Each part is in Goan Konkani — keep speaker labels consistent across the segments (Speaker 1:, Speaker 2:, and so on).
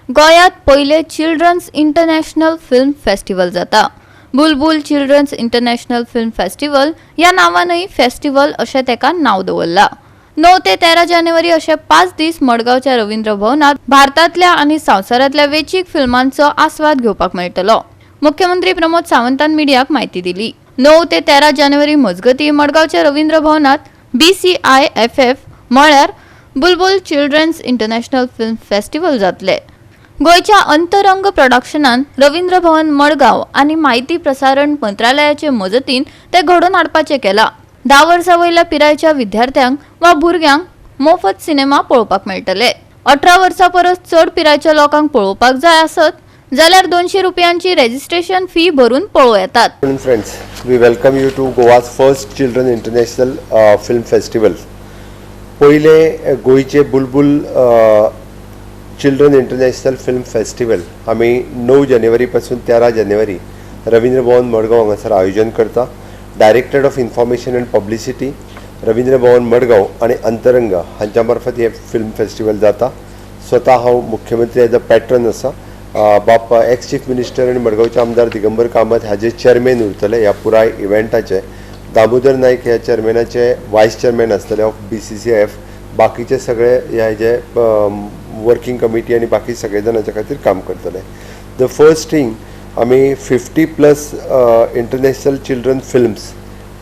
Speaker 1: गोंयांत पयले चिल्ड्रन्स इंटरनॅशनल फिल्म फेस्टिवल जाता. बुलबुल चिल्ड्रन्स इंटरनॅशनल फिल्म फेस्टिवल ह्या नांवानय फेस्टिवल अशें तेका नांव दवरलां. 9 ते 13 जानेवारी अशे 5 दीस मडगांवच्या रवींद्र भवनात भारतांतल्या आनी संवसारांतल्या वेंचीक फिल्मांचो आस्वाद घेवपाक मेळटलो. मुख्यमंत्री प्रमोद सावंतान मिडियाक म्हायती दिली. 9 ते 13 जानेवारी मजगतीं मडगांवच्या रवींद्र भवनात बीसीआयएफएफ म्हळ्यार बुलबुल चिल्ड्रन्स इंटरनॅशनल फिल्म फेस्टिवल जातले. गोंयच्या अंतरंग प्रोडक्शनान रवींद्र भवन मडगांव आनी म्हायती प्रसारण मंत्रालयाचे मजतीन ते घडोवन हाडपाचें केलां. 10 वर्सां वयल्या पिरायेच्या विद्यार्थ्यांक वा भुरग्यांक मोफत सिनेमा पळोवपाक मेळटले. 18 वर्सां परस चड पिरायेच्या लोकांक पळोवपाक जाय आसत जाल्यार 200 रुपयांची रेजिस्ट्रेशन फी भरून पळोवं येतात.
Speaker 2: Afternoon, friends. We welcome you to Goa's first Children International Film Festival. पयले गोंयचे बुलबुल चिल्ड्रन इंटरनॅशनल फिल्म फेस्टिवल आमी 9 जानेवारी पासून 13 जानेवारी रवींद्र भवन मडगांव हांगासर आयोजन करता. Directorate of Information and Publicity, Ravindra Bhavan Madgaon आनी अंतरंग हांच्या मार्फत हें फिल्म फेस्टिवल जाता. स्वता हांव मुख्यमंत्री एज अ पॅट्रन आसा. बाप एक्स चीफ मिनिस्टर आनी मडगांवचे आमदार दिगंबर कामत हाजे चेअरमॅन उरतले ह्या पुराय इव्हेंटाचे. दामोदर नायक ह्या चेअरमॅनाचे वायस चेअरमॅन आसतले ऑफ बीसीसीएफ. बाकीचे सगळे ह्या हेजे वर्किंग कमिटी आनी बाकी सगळे जाणांच्या खातीर काम करतले. The first thing, आमी 50+ international children films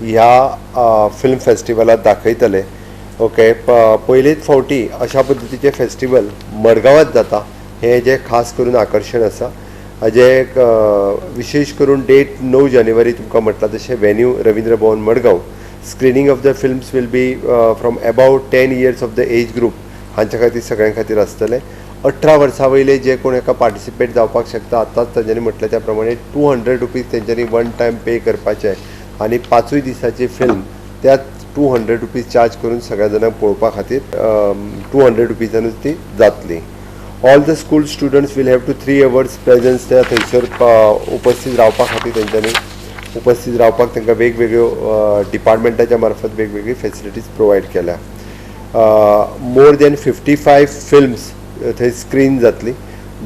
Speaker 2: ह्या फिल्म फेस्टिवलात दाखयतले. ओके, पयलेच फावटी अशा पद्दतीचें फेस्टिवल मडगांवात जाता, हें जें खास करून आकर्शण आसा. हाजें एक विशेश करून डेट 9 जानेवारी, तुमकां म्हटलां तशें, venue Ravindra Bhavan Madgaon. Screening of the films will be from about 10 years of the age group हांच्या खातीर, सगळ्यां खातीर आसतलें. 18 वर्सां वयले जे कोण हेका पार्टिसिपेट जावपाक शकता. आतांच तांच्यांनी म्हटलें त्या प्रमाणे 200 रुपीज तेंच्यांनी वन टायम पे करपाचे आनी पांचूय दिसाची फिल्म त्यात 200 रुपीज चार्ज करून सगळ्या जाणांक पळोवपा खातीर 200 रुपीजानूच ती जातली. All the school students will have to 3 hours presence. त्या थंयसर उपस्थित रावपा खातीर, तेंच्यांनी उपस्थित रावपाक तांकां वेगवेगळ्यो डिपार्टमेंटाच्या मार्फत वेगवेगळी फेसिलिटीज प्रोवायड केल्या. More than 55 films थंय स्क्रीन जातली.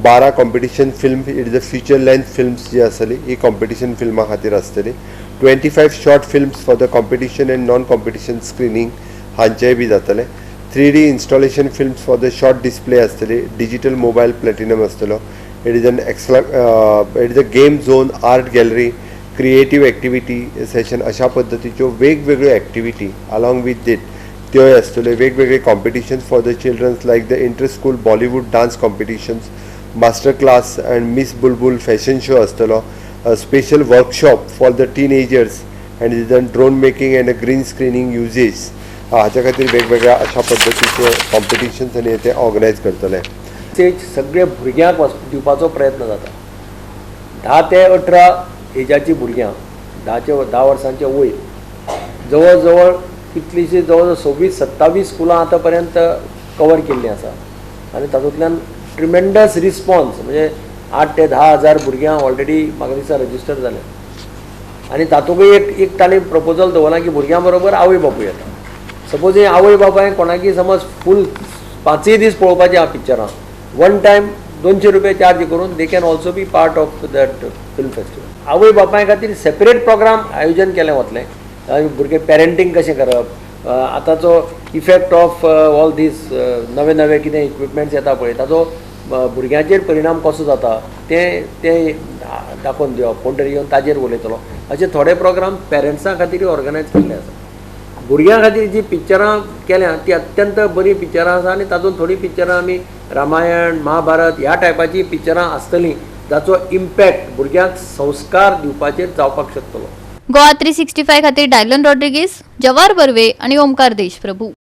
Speaker 2: 12 competition film, it is a feature length films जी आसतली, ही कॉम्पिटिशन फिल्मा खातीर आसतली. 25 short films for the competition and non competition screening हांचेय बी जातले. 3D installation films for the short display आसतली. डिजिटल मोबायल प्लॅटिनम आसतलो. It is a game zone, art gallery, creative activity session, अशा पद्दतीच्यो वेगवेगळ्यो एक्टिविटी अलॉंग विथ that त्योय आसतल्यो. वेगवेगळे competitions for the childrens like the inter school Bollywood dance competitions, master class and Miss Bulbul fashion show आसतलो. Special workshop for the teenagers and is drone making and green screening usage हाच्या खातीर वेगवेगळ्या अशा पद्दतीचे कॉम्पिटिशन्स आनी ते ऑर्गनायज करतले.
Speaker 3: मेसेज सगळे भुरग्यांक वच दिवपाचो प्रयत्न जाता. 10 ते 18 एजाची भुरग्यां, 10 वर्सांचे वयर, जवळ जवळ कितलीशीं, जवळ जवळ 26 27 स्कुलां आतां पर्यंत कवर केल्लीं आसा आनी तातूंतल्यान ट्रिमेंडस रिस्पॉन्स, म्हणजे 8 ते 10 हजार भुरग्यां ऑलरेडी म्हाका दिसता रजिस्टर जाले. आनी तातूंतय एक एक तांणी प्रपोजल दवरलां की भुरग्यां बरोबर आवय बापूय येता. सपोज आवय बापायक कोणाकी समज फूल पांचय दीस पळोवपाचें आहा पिक्चरां, वन टायम 200 रुपया चार्ज करून they can also be part of that film festival. आवय बापाय खातीर सेपरेट प्रोग्राम आयोजन केलें वतलें. भुरगे पॅरेंटींग कशें करप, आतांचो इफेक्ट ऑफ ऑल these नवे नवे कितें इक्विपमेंट्स येता पळय, ताचो भुरग्यांचेर परिणाम कसो जाता तें तें दाखोवन दिवप, कोण तरी येवन ताजेर उलयतलो, अशे थोडे प्रोग्राम पेरंट्सां खातीरूय ऑर्गनायज केल्ले आसा. भुरग्यां खातीर जी पिक्चरां केल्या ती अत्यंत बरीं पिक्चरां आसा आनी तातूंत थोडीं पिक्चरां आमी रामायण, महाभारत ह्या टायपाचीं पिक्चरां आसतलीं, जाचो इम्पॅक्ट भुरग्यांक संस्कार दिवपाचेर जावपाक शकतलो.
Speaker 1: गोवा 365 खातीर डायलन रॉड्रिगीस, जवार बर्वे आणि ओमकार देशप्रभू.